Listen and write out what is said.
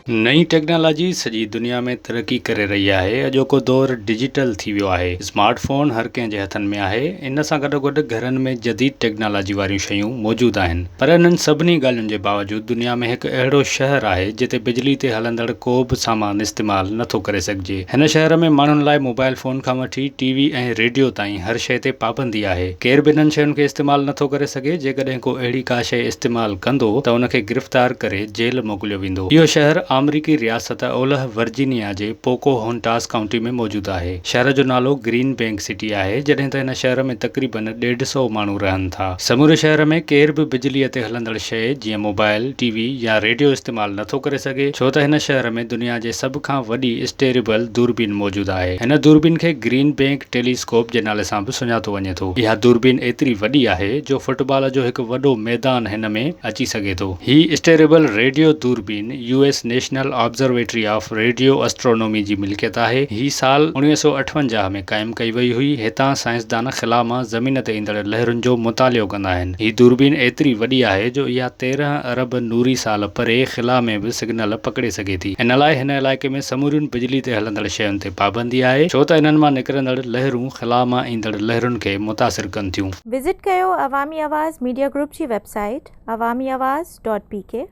نئين ٽيڪنالاجي سڄي دنيا ۾ ترقي ڪري رهي آهي، اڄوڪو دور ڊجيٽل ٿي ويو آهي، اسمارٽ فون هر ڪنهن جي هٿن ۾ آهي، ان سان گڏوگڏ گهرن ۾ جديد ٽيڪنالاجي واريون شيون موجود آهن پر انهن سڀني ڳالهين جي باوجود دنيا ۾ هڪ اهڙو شهر آهي جتي بجلي تي هلندڙ ڪو به سامان استعمال نٿو ڪري سگهجي، هن شهر ۾ ماڻهن لاء موبائل فون کان وٺي ٽي وي ۽ ريڊيو تائين هر شيء تي پابندي آهي، ڪير به انهن شين کي استعمال نٿو ڪري سگهي، جيڪڏهن ڪو اهڙي ڪا شيء استعمال ڪندو ته ان کي گرفتار ڪري جيل موڪليو ويندو. اهو شهر آمريڪي رياست اولهه ورجينيا جي پوڪو هونٽاس ڪائونٽي ۾ موجود آهي. شهر جو نالو گرين بينڪ سٽي آهي، جڏهن ته هن شهر ۾ تقريبن ڏيڍ سئو ماڻهو رهن ٿا. سموري شهر ۾ ڪير به بجليء تي هلندڙ شيء جيئن موبائل، ٽي وي يا ريڊيو استعمال نٿو ڪري سگهي، ڇو ته هن شهر ۾ دنيا جي سڀ کان وڏي اسٽيريبل دوربين موجود آهي. هن دوربين کي گرين بينڪ ٽيلي اسڪوپ جي نالي سان به سڃاتو وڃي ٿو. اها دوربين ايتري وڏي آهي جو فٽبال جو هڪ وڏو ميدان هن ۾ اچي سگهي ٿو. هي اسٽيريبل ريڊيو دوربين U S national observatory of radio astronomy جي ملڪيت آهي. هي سال 1958 ۾ قائم ڪئي وئي هئي. هتان سائنسدان خلا مان زمين تي ايندڙ لهرن جو مطالعو ڪندا آهن. هي دوربين ايتري وڏي آهي جو اها 13 ارب نوري سال پري خلا ۾ به سگنل پڪڙي سگهي ٿي. ان لاء هن علائقي ۾ سمورين بجلي تي هلندڙ شين تي پابندي آهي ڇو ته انهن مان نڪرندڙ لهرون خلا مان ايندڙ لهرن کي متاثر ڪن ٿيون. وزٽ ڪيو عوامي آواز ميڊيا گروپ جي website Awami Awaz dot P K.